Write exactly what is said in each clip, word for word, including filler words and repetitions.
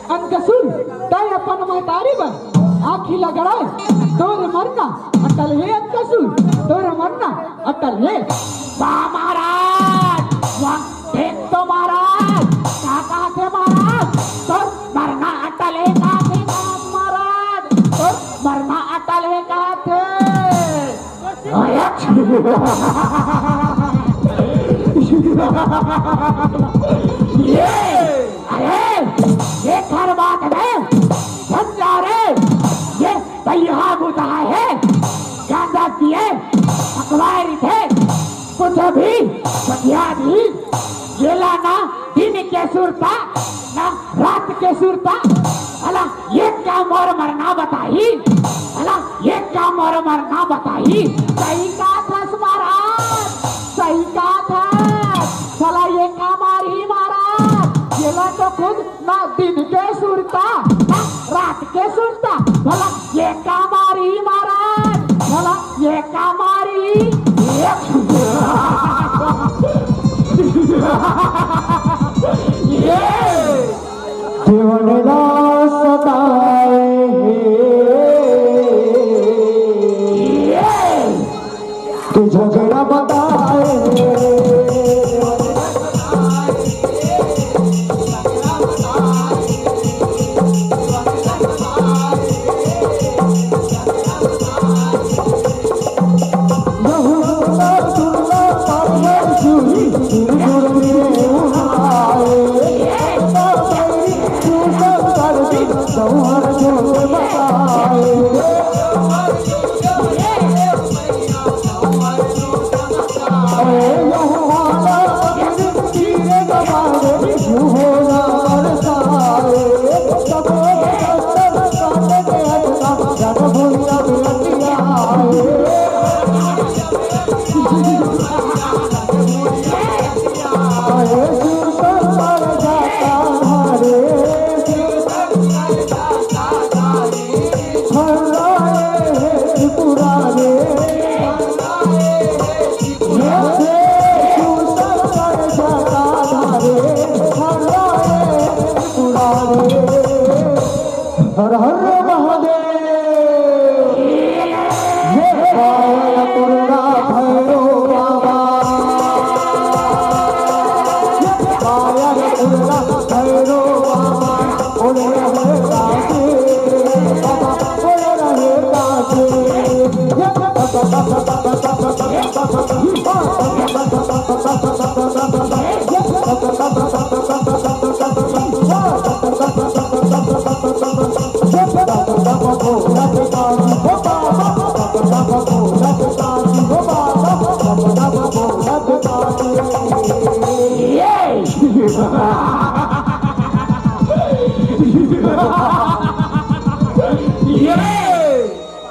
अंकसुर, तै अपन महतारी बर आँखी लगड़ाए, तोर मरना अटल हे अंकसुर, तोर मरना अटल हे। वाह महाराज, वाह, देख तो महाराज, का कहत हे महाराज, तोर मरना अटल हे कहत हे महाराज, तोर मरना अटल हे कहत हे। ये, अरे, ये घर बात में समझा रे, ये बलिहा बुता हे, गांजा पिए, पकवाए रहिथे, कुछ भी, बतिया भी, येला ना दिन के सुरता, ना रात के सुरता। भला ये का मोर मरना बताही, भला ये का मोर मरना बताही। सही कहत हस महाराज, सही कहत हस। भला ये का मारही महाराज, येला तो खुद ना दिन के सुरता, ना रात के सुरता। भला ये का मारही महाराज, भला ये का मारही। ये देवन ला सताए हे, ये कि झगड़ा बताए हे। हर हर महादेव। ये पायल पुरना भैरो बाबा, ये पायल पुरना भैरो बाबा, बोले रहे काशी, बाबा बोले रहे काशी। ये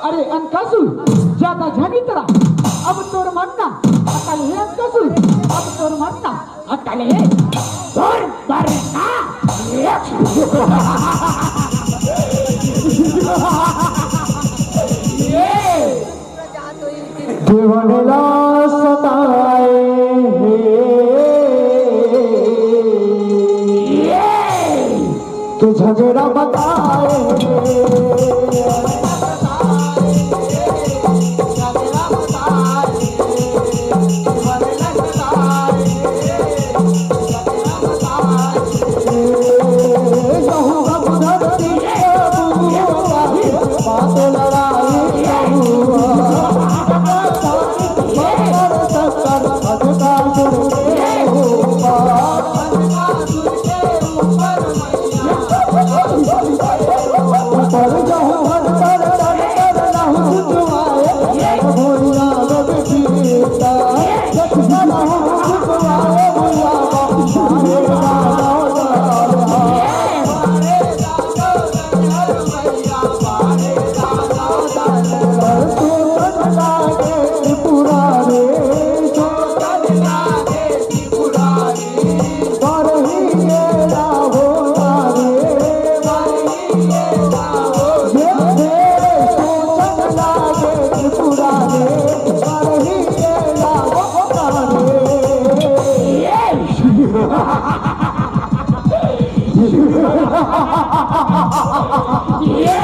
अरे अंकसुर, ज्यादा झन इतरा। अब तोर मरना अटल हे अंकसुर, अब तोर मरना अटल हे। तोर मरना। देवन ला सताए हे, कि झगड़ा बताए हे। ये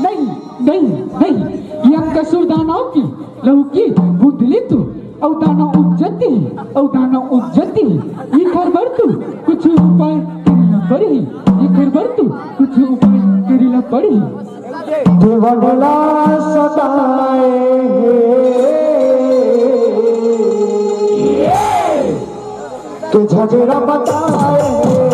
नहीं, नहीं, नहीं, ये कसूर दानव की लौकी बुदली तू, अउ दानव उपजती, अउ दानव उपजती, इखर बर तू कुछ उपाय करेला पड़ही, इखर बर तू कुछ उपाय करेला पड़ही। देवनला सताए हे, के झगड़ा बताए हे।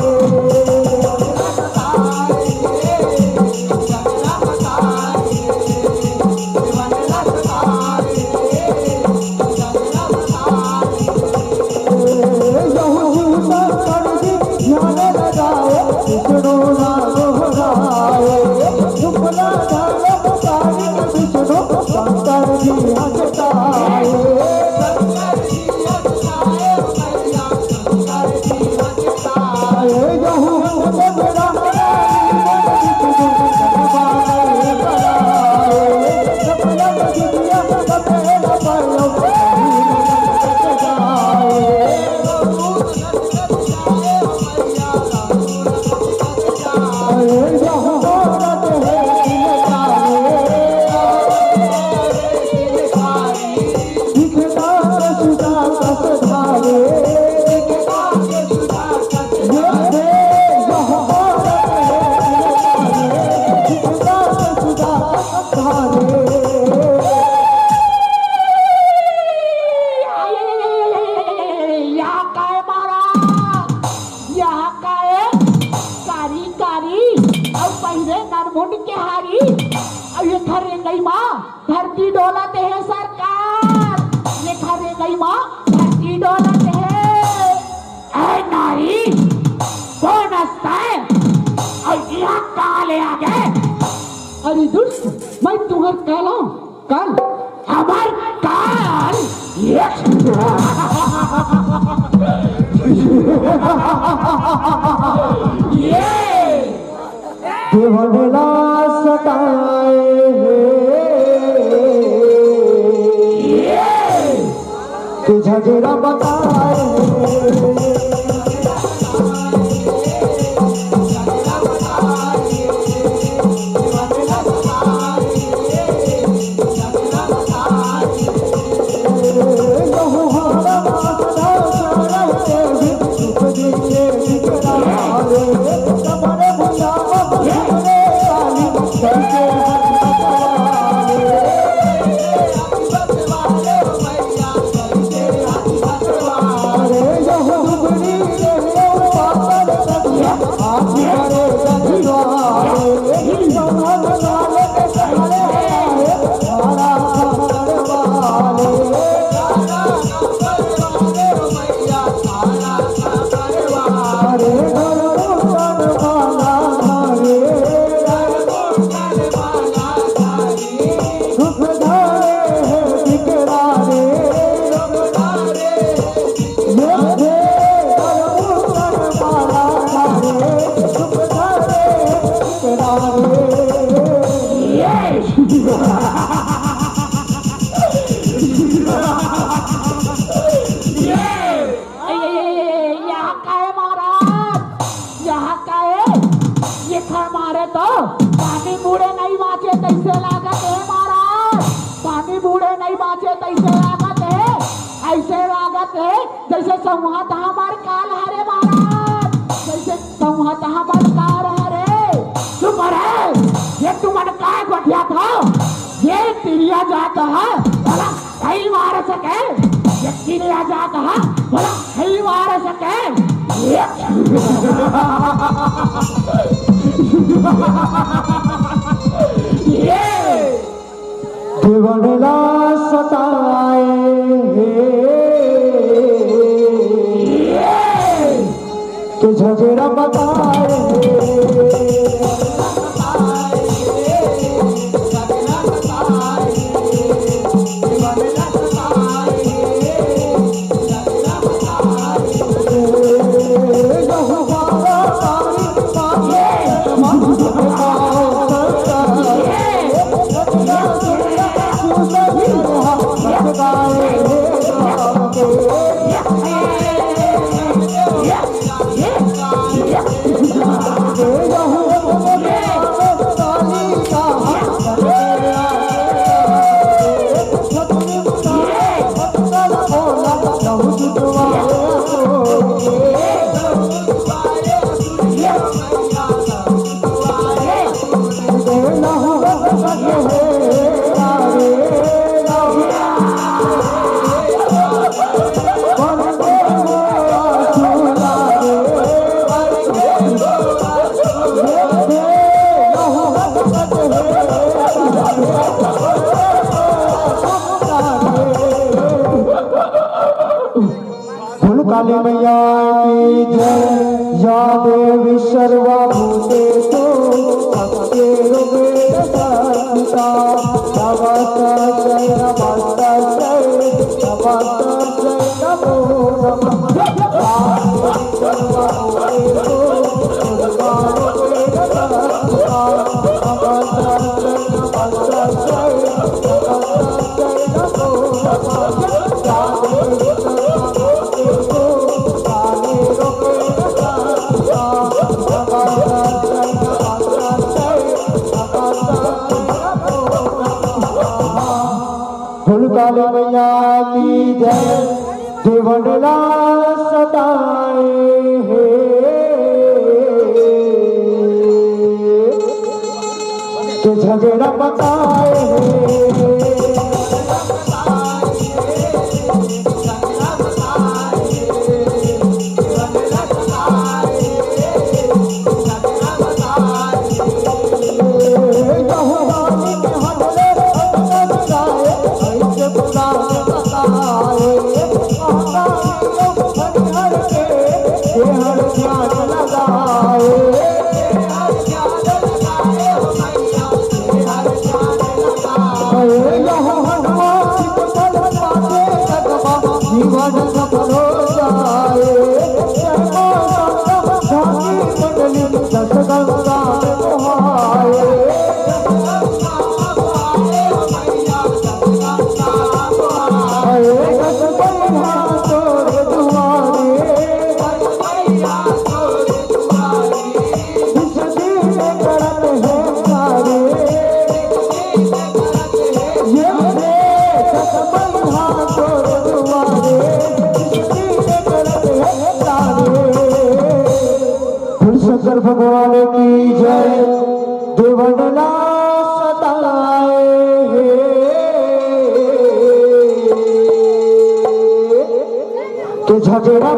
यहाँ काय मारा, यहाँ काय कारी कारी, अउ पहिरे नरमुंड के हारी, अउ ये घर रेंगई मा धरती डोलत हे सरकार, ये घर रेंगई मा धरती डोलत हे। ए नारी, कौन हस तैं? अउ इहाँ कहाँ ले आ गे? अरे दुष्ट, मैं तुँहर काल आँव, काल। हमर काल? ये, ये। देवनला सताए हे, ये। के झगड़ा बताए हे। ए, ए, ए, ए, यहाँ काय महाराज? यहाँ काय? ये खा मारे तो पानी बूड़े नहीं बाँचे तइसे लागत हे महाराज, पानी बूड़े नहीं बाँचे तइसे लागत हे। अइसे लागत हे जइसे संवत हमर काल हरे महाराज, जइसे संवत हमर काल हरे। चुप रे, ये तुमन काय गोठियाथव? ये तिरिया जात हे, भला खई मार सके, ये तिरिया जात हे, भला खई मार सके। ये, ये देवनला सताए हे, के झगड़ा बताए हे। बोल काली मैया की जय। या देवी सर्वभूतेषु शक्तिरूपेण संस्थिता। नमस्तस्यै नमस्तस्यै नमस्तस्यै नमो नमः। या देवी सर्वभूतेषु दुर्गारूपेण संस्थिता। नमस्तस्यै नमस्तस्यै नमस्तस्यै नमो नमः। या देवी सर्वभूतेषु बोल काली मैया की जय। देवन ला सताए हे, के झगड़ा बताए हे। जीवन सफल हो जाए। जय मां शारदा धाम की मंडली दस गंगा नहाए। अरे दस पैया तोरे दुआरे। शंकर भगवान की जय। देवन ला सताए हे, के झगड़ा